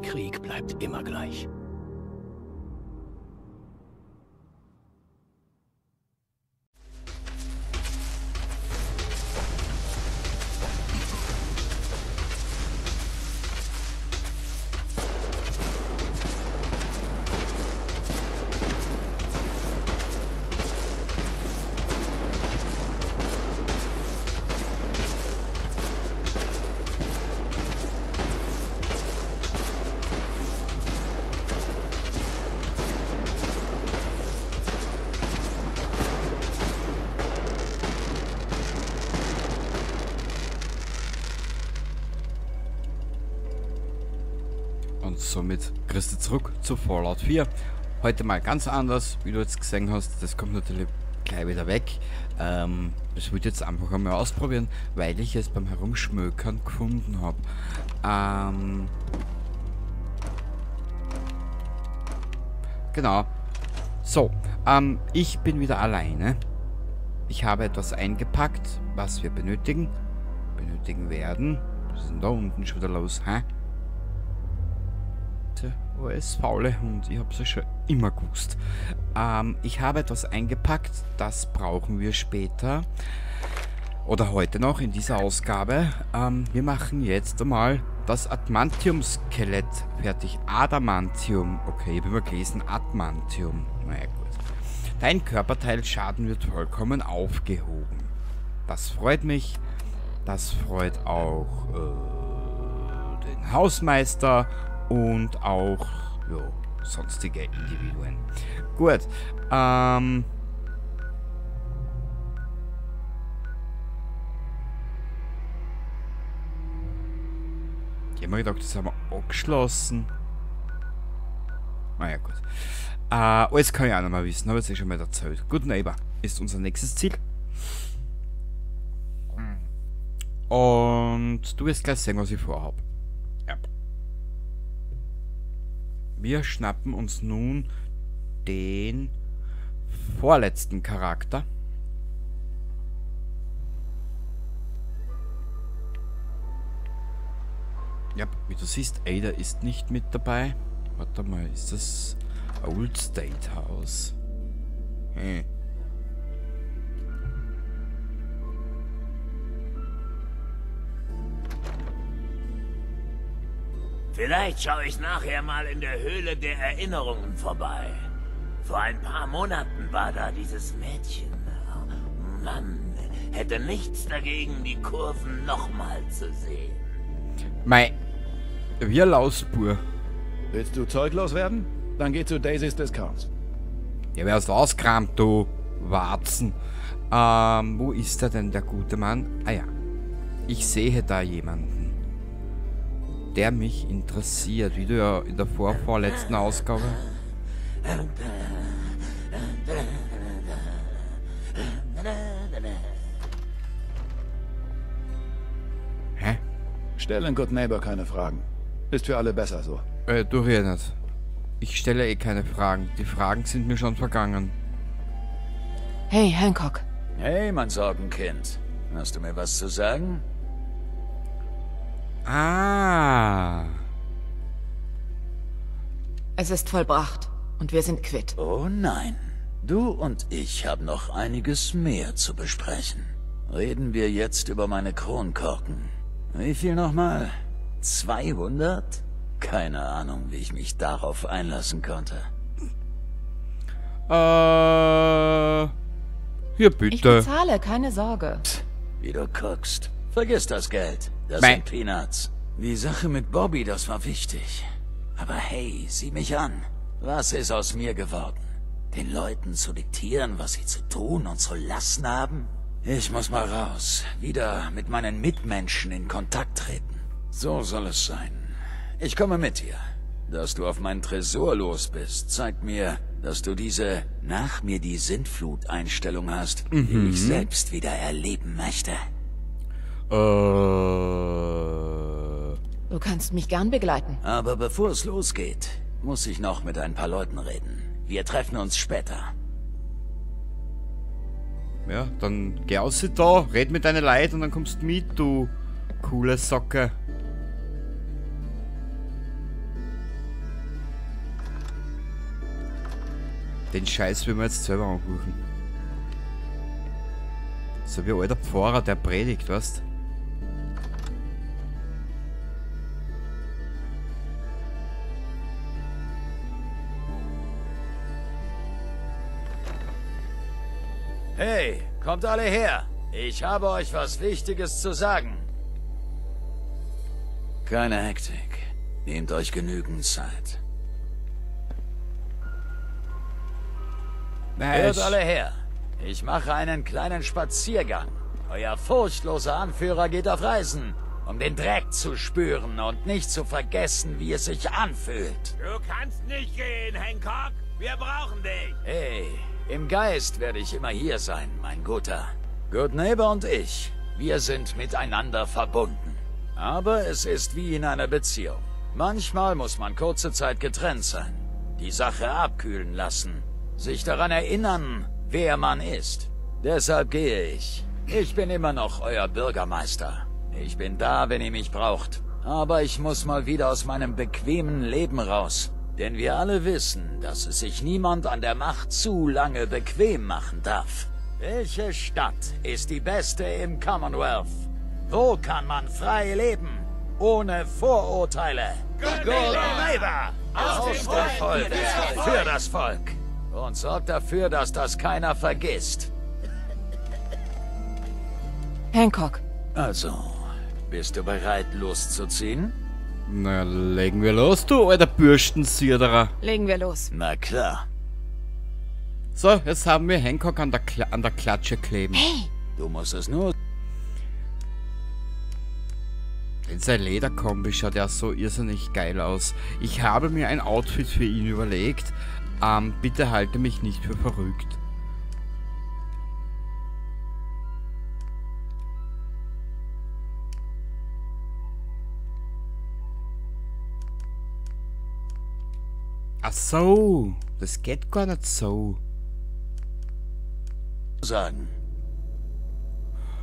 Krieg bleibt immer gleich. Und somit kriegst du zurück zu Fallout 4. Heute mal ganz anders, wie du jetzt gesehen hast. Das kommt natürlich gleich wieder weg. Das würde ich jetzt einfach einmal ausprobieren, weil ich es beim Herumschmökern gefunden habe. Genau. So, ich bin wieder alleine. Ich habe etwas eingepackt, was wir benötigen werden. Was ist denn da unten schon wieder los, hä? OS faule Hund, ich hab's ja schon immer gewusst. Ich habe etwas eingepackt, das brauchen wir später. Oder heute noch in dieser Ausgabe. Wir machen jetzt einmal das Adamantium-Skelett fertig. Adamantium. Okay, ich habe immer gelesen Adamantium. Naja, gut. Dein Körperteilschaden wird vollkommen aufgehoben. Das freut mich. Das freut auch den Hausmeister. Und auch, jo, sonstige Individuen. Gut, ich hab mir gedacht, das haben wir abgeschlossen. Naja, gut. Alles kann ich auch noch mal wissen, habe ich jetzt eh schon mal erzählt. Good Neighbor ist unser nächstes Ziel. Und du wirst gleich sehen, was ich vorhab. Ja. Wir schnappen uns nun den vorletzten Charakter. Ja, wie du siehst, Ada ist nicht mit dabei. Warte mal, ist das Old State House? Hm. Vielleicht schaue ich nachher mal in der Höhle der Erinnerungen vorbei. Vor ein paar Monaten war da dieses Mädchen. Oh Mann, hätte nichts dagegen, die Kurven nochmal zu sehen. Mei, wir Lausbur. Willst du Zeug loswerden? Dann geh zu Daisy's Discounts. Ja, wer hast du auskramt, du Warzen? Wo ist er denn, der gute Mann? Ah ja, ich sehe da jemanden, der mich interessiert, wie du ja in der vorletzten Ausgabe. Hä? Stell in Good Neighbor keine Fragen. Ist für alle besser so. Du hier nicht. Ich stelle eh keine Fragen. Die Fragen sind mir schon vergangen. Hey, Hancock. Hey, mein Sorgenkind. Hast du mir was zu sagen? Ah. Es ist vollbracht und wir sind quitt. Oh nein. Du und ich haben noch einiges mehr zu besprechen. Reden wir jetzt über meine Kronkorken. Wie viel nochmal? 200? Keine Ahnung, wie ich mich darauf einlassen konnte. Hier bitte. Ich bezahle, keine Sorge. Psst, wie du guckst. Vergiss das Geld. Das sind Peanuts. Die Sache mit Bobby, das war wichtig. Aber hey, sieh mich an. Was ist aus mir geworden? Den Leuten zu diktieren, was sie zu tun und zu lassen haben? Ich muss mal raus. Wieder mit meinen Mitmenschen in Kontakt treten. So soll es sein. Ich komme mit dir. Dass du auf meinen Tresor los bist, zeigt mir, dass du diese nach mir die Sintflut-Einstellung hast, die ich selbst wieder erleben möchte. Du kannst mich gern begleiten. Aber bevor es losgeht, muss ich noch mit ein paar Leuten reden. Wir treffen uns später. Ja, dann geh aus da, red mit deinen Leuten und dann kommst du mit, du coole Socke. Den Scheiß will wir jetzt selber anrufen. So wie alter Pfarrer, der predigt, weißt? Hey, kommt alle her! Ich habe euch was Wichtiges zu sagen. Keine Hektik. Nehmt euch genügend Zeit. Hört alle her. Ich mache einen kleinen Spaziergang. Euer furchtloser Anführer geht auf Reisen, um den Dreck zu spüren und nicht zu vergessen, wie es sich anfühlt. Du kannst nicht gehen, Hancock. Wir brauchen dich. Hey, im Geist werde ich immer hier sein, mein Guter. Goodneighbor und ich, wir sind miteinander verbunden. Aber es ist wie in einer Beziehung. Manchmal muss man kurze Zeit getrennt sein, die Sache abkühlen lassen, sich daran erinnern, wer man ist. Deshalb gehe ich. Ich bin immer noch euer Bürgermeister. Ich bin da, wenn ihr mich braucht. Aber ich muss mal wieder aus meinem bequemen Leben raus. Denn wir alle wissen, dass es sich niemand an der Macht zu lange bequem machen darf. Welche Stadt ist die beste im Commonwealth? Wo kann man frei leben, ohne Vorurteile? Good Neighbor! Aus dem Volk, für das Volk. Und sorgt dafür, dass das keiner vergisst. Hancock. Also, bist du bereit, loszuziehen? Na, legen wir los, du alter Bürstensüderer. Legen wir los. Na klar. So, jetzt haben wir Hancock an der Klatsche kleben. Hey! Du musst es nur... In sein Lederkombi schaut ja so irrsinnig geil aus. Ich habe mir ein Outfit für ihn überlegt. Bitte halte mich nicht für verrückt. Ach so, das geht gar nicht so. Sagen.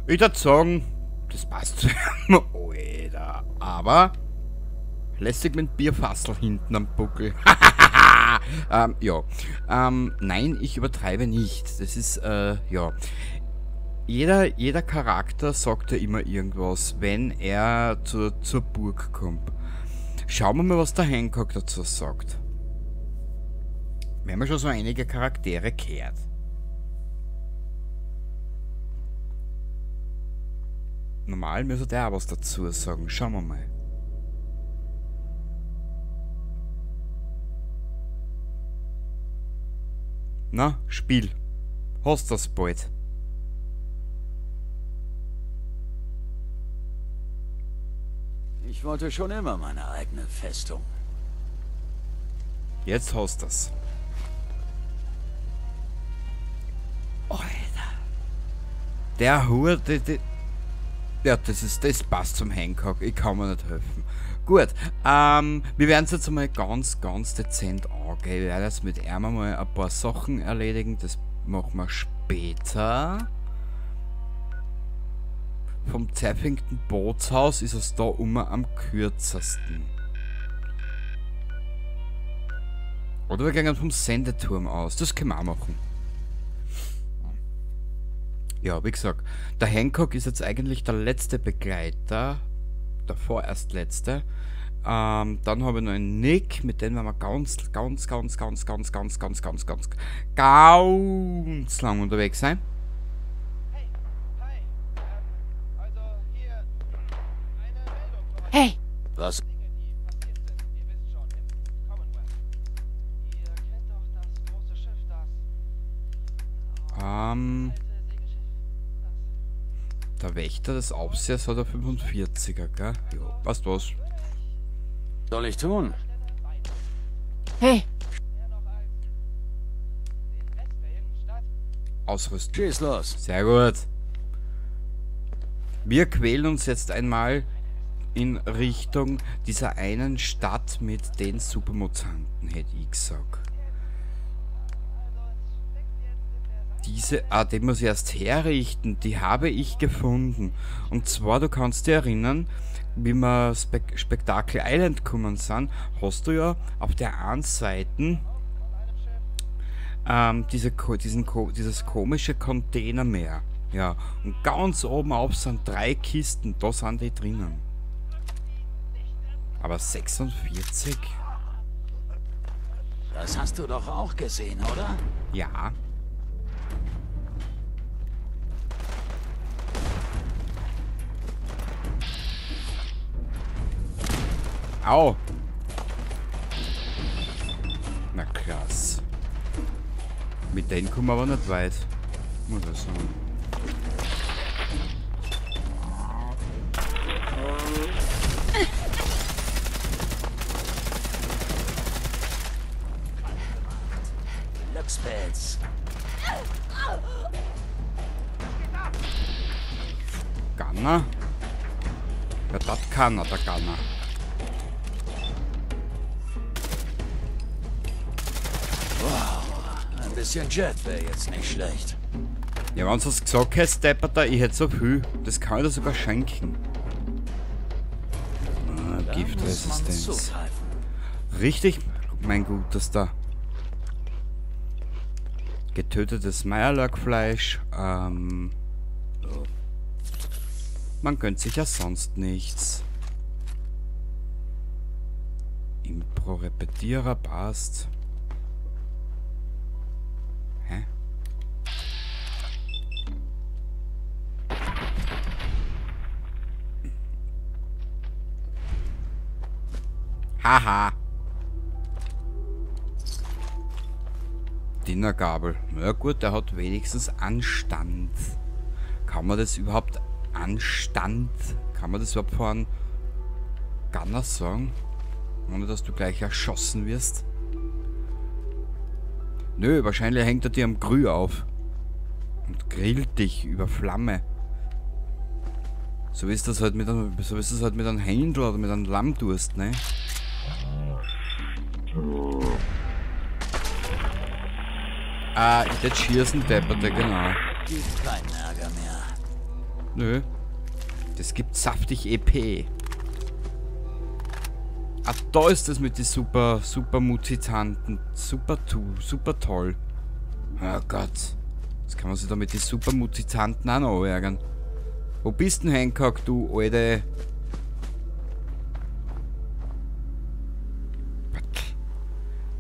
Ich würde sagen, das passt zu ihm. Alter. Aber lässig mit Bierfassel hinten am Buckel. Ja. Nein, ich übertreibe nicht. Das ist, ja. Jeder Charakter sagt ja immer irgendwas, wenn er zur Burg kommt. Schauen wir mal, was der Hancock dazu sagt. Wir haben ja schon so einige Charaktere gehört. Normal müsste der auch was dazu sagen. Schauen wir mal. Na, Spiel. Hast das bald. Ich wollte schon immer meine eigene Festung. Jetzt hast das. Alter. Der Hur, ja, das passt zum Hancock. Ich kann mir nicht helfen. Gut, wir werden es jetzt einmal ganz, ganz dezent angehen. Wir werden jetzt mit ihm mal ein paar Sachen erledigen. Das machen wir später. Vom Zerfington Bootshaus ist es da immer am kürzesten. Oder wir gehen vom Sendeturm aus. Das können wir auch machen. Ja, wie gesagt, der Hancock ist jetzt eigentlich der letzte Begleiter, der vorerst letzte. Dann habe ich noch einen Nick, mit dem werden wir ganz, ganz, ganz, ganz, ganz, ganz, ganz, ganz, ganz, ganz lang unterwegs sein. Hey, hi. Also hier eine Meldung. Hey! Was? Dinge, die passiert sind. Ihr wisst schon, im Commonwealth. Ihr kennt doch das große Schiff, das... Der Wächter des Aufsehers hat er 45er, gell? Ja, passt was. Soll ich tun? Hey! Ausrüsten. Schieß los. Sehr gut. Wir quälen uns jetzt einmal in Richtung dieser einen Stadt mit den Supermutanten, hätte ich gesagt. Diese, die muss ich erst herrichten, die habe ich gefunden. Und zwar, du kannst dich erinnern, wie wir Spektakel Island gekommen sind, hast du ja auf der einen Seite Dieses komische Containermeer. Ja, und ganz oben auf sind 3 Kisten, da sind die drinnen. Aber 46? Das hast du doch auch gesehen, oder? Ja. Au! Na krass. Mit denen kommen wir aber nicht weit. Muss ich sagen. Glückspilz. Gunner? Ja, das kann er, der Gunner. Wow, ein bisschen Jet wäre jetzt nicht schlecht. Ja, wenn du es gesagt hättest, Depperter, ich hätte so viel. Das kann ich dir sogar schenken. Ah, Giftresistenz. Richtig, mein Gutes da. Getötetes Meierlackfleisch. So. Man gönnt sich ja sonst nichts. Impro-Repetierer passt. Hä? Haha. Dinnergabel. Na gut, der hat wenigstens Anstand. Kann man das überhaupt Anstand? Kann man das überhaupt von Gunner sagen? Ohne dass du gleich erschossen wirst? Nö, wahrscheinlich hängt er dir am Grü auf. Und grillt dich über Flamme. So ist das halt mit einem, so ist das halt mit einem Händel oder mit einem Lammdurst, ne? Ah, ich hätte schießen, Depperte, genau. Gibt keinen Ärger mehr. Nö. Das gibt saftig EP. Ah, da ist das mit den super, super Mutitanten. Super, super toll. Oh Gott. Jetzt kann man sich da mit den super Mutitanten auch noch ärgern. Wo bist denn, Hancock, du alte...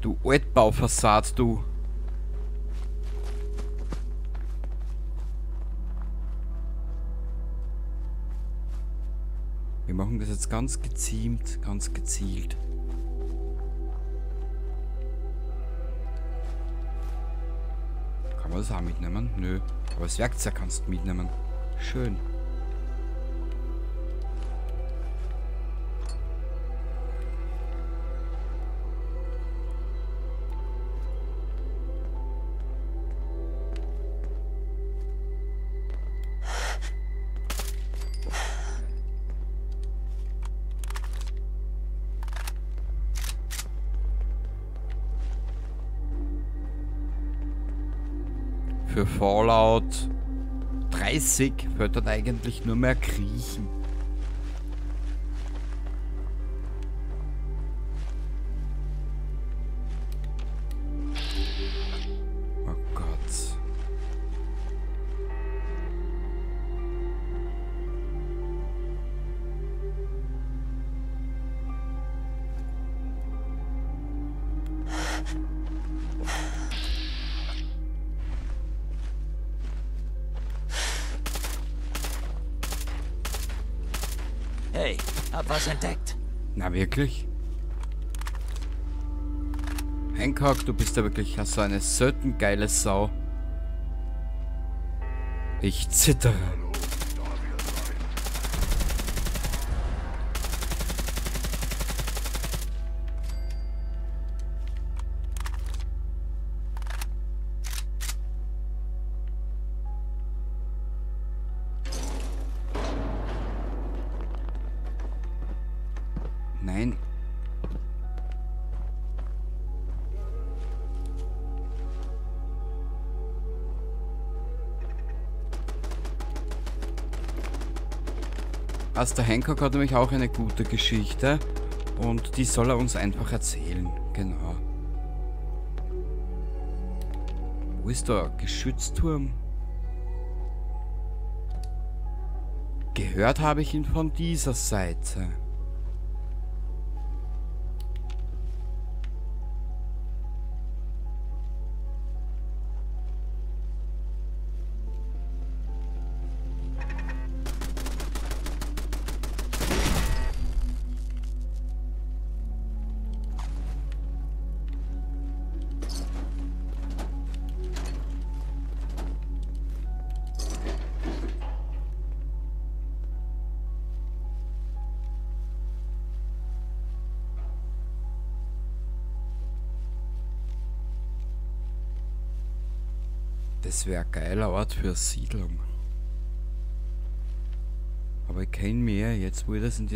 Du Altbaufassad, du. Wir machen das jetzt ganz geziemt, ganz gezielt. Kann man das auch mitnehmen? Nö. Aber das Werkzeug kannst du mitnehmen. Schön. Für Fallout 30 wird dann eigentlich nur mehr kriechen. Oh Gott. Hey, hab was entdeckt. Na wirklich? Hancock, du bist ja wirklich so eine selten geile Sau. Ich zittere. Nein. Also der Hancock hat nämlich auch eine gute Geschichte und die soll er uns einfach erzählen. Genau. Wo ist der Geschützturm? Gehört habe ich ihn von dieser Seite. Das wäre ein geiler Ort für eine Siedlung. Aber ich kenn mehr, jetzt wo ich das in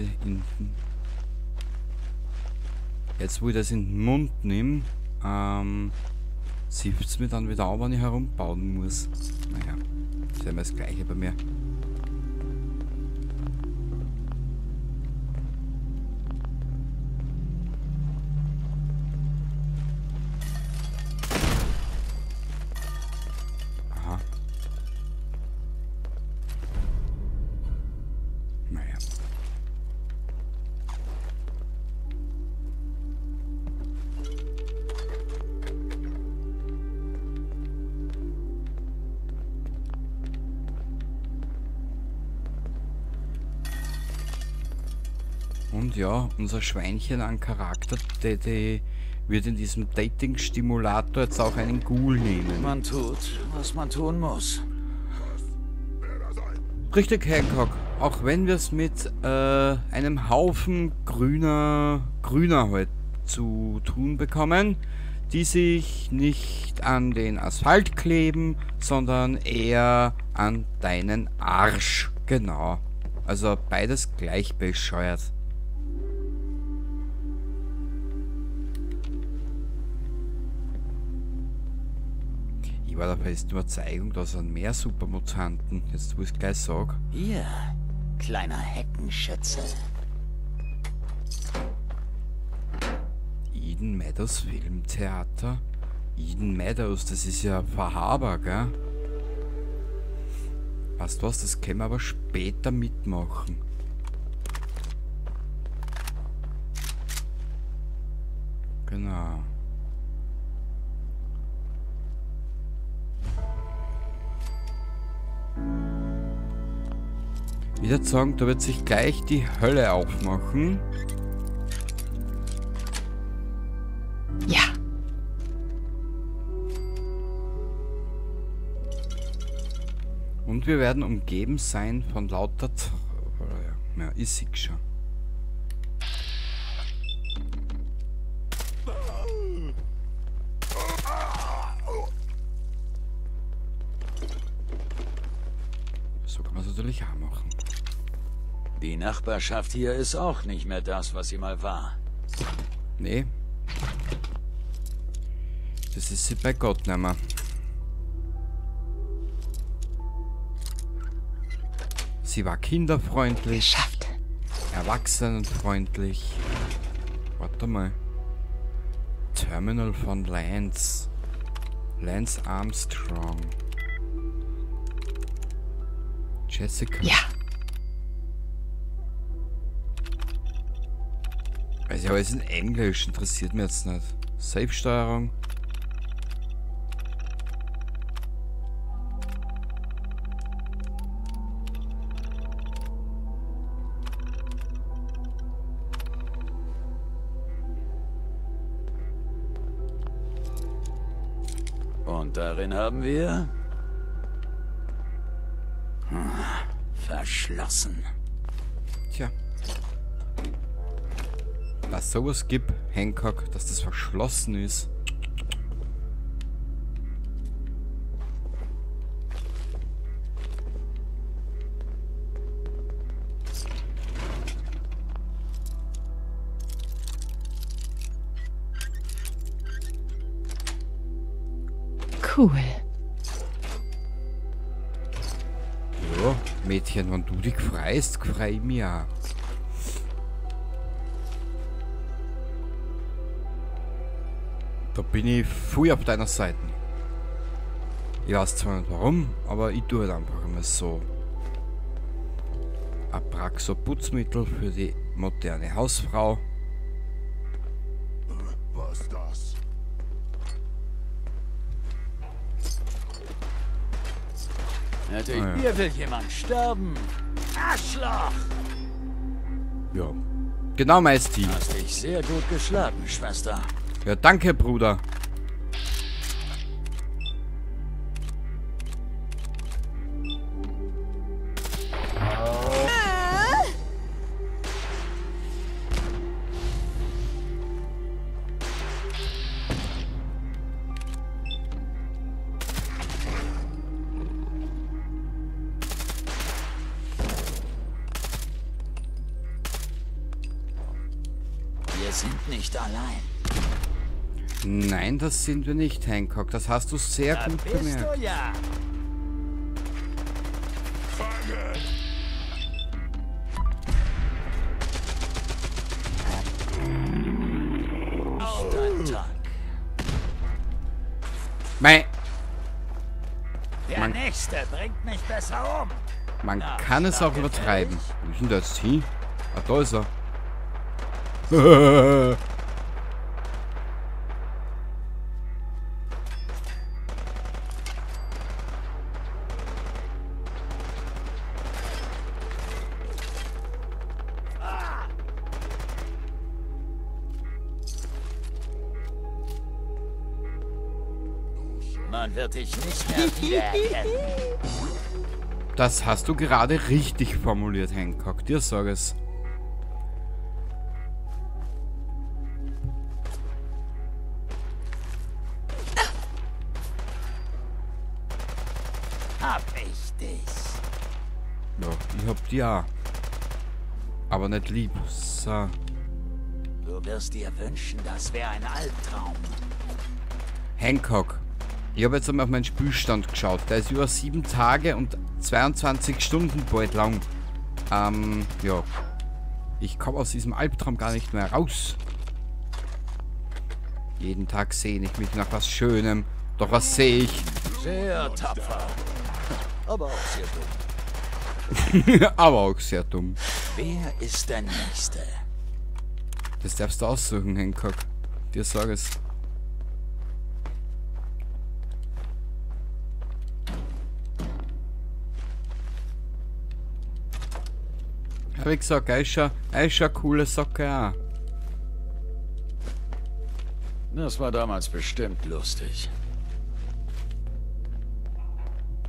den Mund nehme, zieht's mir dann wieder an, wenn ich herumbauen muss. Naja, das wäre immer das Gleiche bei mir. Und ja, unser Schweinchen an Charakter, der wird in diesem Dating-Stimulator jetzt auch einen Ghoul nehmen. Man tut, was man tun muss. Richtig, Hancock. Auch wenn wir es mit einem Haufen grüner heute zu tun bekommen, die sich nicht an den Asphalt kleben, sondern eher an deinen Arsch. Genau. Also beides gleich bescheuert. Ich war der festen Überzeugung, da sind mehr Supermutanten. Jetzt, wo ich es gleich sag. Hier, kleiner Heckenschütze. Eden Meadows Filmtheater? Eden Meadows, das ist ja Verhaber, gell? Weißt du was, das können wir aber später mitmachen. Genau. Ich würde sagen, da wird sich gleich die Hölle aufmachen. Ja. Und wir werden umgeben sein von lauter... Ja, ich sehe schon. So kann man es natürlich auch machen. Die Nachbarschaft hier ist auch nicht mehr das, was sie mal war. Nee. Das ist sie bei Gott nicht mehr. Sie war kinderfreundlich. Geschafft. Erwachsenenfreundlich. Warte mal. Terminal von Lance. Lance Armstrong. Jessica. Ja. Weiß ich, aber es ist in Englisch, interessiert mich jetzt nicht. Safe-Steuerung. Und darin haben wir... Verschlossen. Tja. Dass sowas gibt, Hancock, dass das verschlossen ist. Cool. Ja, Mädchen, wenn du dich freust, freu ich mich auch. Da bin ich voll auf deiner Seite. Ich weiß zwar nicht warum, aber ich tue halt einfach immer so. Abraxo Putzmittel für die moderne Hausfrau. Was das? Natürlich, Ah, ja. Hier will jemand sterben. Arschloch! Ja. Genau mein Stil. Hast dich sehr gut geschlagen, Schwester. Ja, danke, Bruder. Wir sind nicht allein. Nein, das sind wir nicht, Hancock. Das hast du sehr Da gut bist bemerkt. du ja. Dein Tag. Mei. Der Nächste bringt mich besser um. Man Na, kann es auch danke, übertreiben. Wo ist denn der jetzt hin? Ah, da ist er. Man wird dich nicht mehr wiedererkennen. Das hast du gerade richtig formuliert, Hancock. Dir sag es. Hab ich dich. Ja, ich hab die auch. Aber nicht lieb. So. Du wirst dir wünschen, das wäre ein Albtraum. Hancock. Ich habe jetzt einmal auf meinen Spielstand geschaut. Der ist über 7 Tage und 22 Stunden bald lang. Ja. Ich komme aus diesem Albtraum gar nicht mehr raus. Jeden Tag sehne ich mich nach was Schönem. Doch was sehe ich? Sehr tapfer. Aber auch sehr dumm. Aber auch sehr dumm. Wer ist der Nächste? Das darfst du aussuchen, Hancock. Dir sag es. Ja, wie gesagt, er ist schon eine coole Socke auch. Das war damals bestimmt lustig.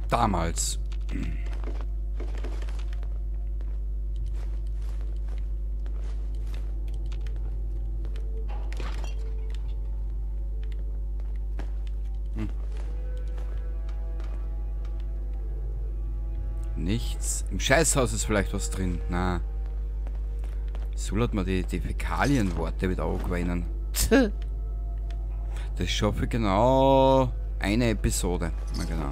Damals. Nichts. Im Scheißhaus ist vielleicht was drin. Na. So hat man die Fäkalienworte wieder angewinnen. Das schaffe ich genau eine Episode. Na genau.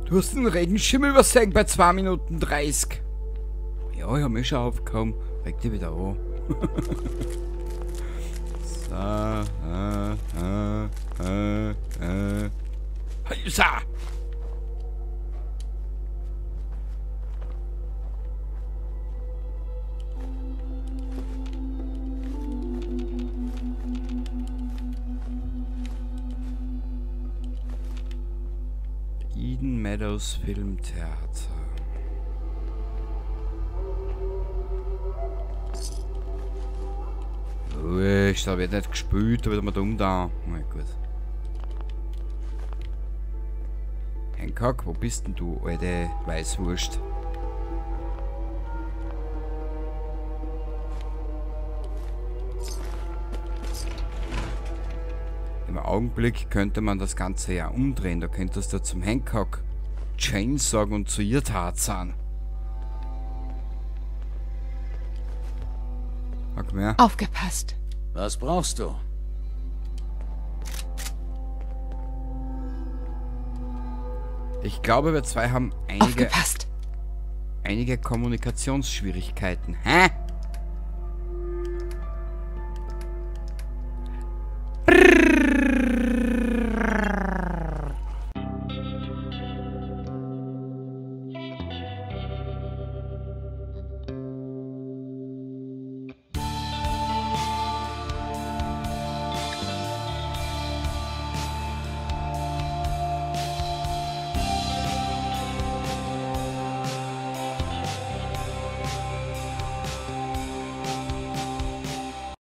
Du hast einen Regenschirm übersehen bei 2 Minuten 30. Ja, ich hab mich schon aufgehoben. Reg dich wieder an. So, Heisa! Eden Meadows Filmtheater. Wurscht, da wird nicht gespielt, da wird man dumm da. Na gut. Hancock, wo bist denn du, alte Weißwurst? Im Augenblick könnte man das Ganze ja umdrehen. Da könntest du zum Hancock Jane sagen und zu ihr Tarzan. Sag mehr. Aufgepasst. Was brauchst du? Ich glaube, wir zwei haben Aufgepasst. einige Kommunikationsschwierigkeiten. Hä?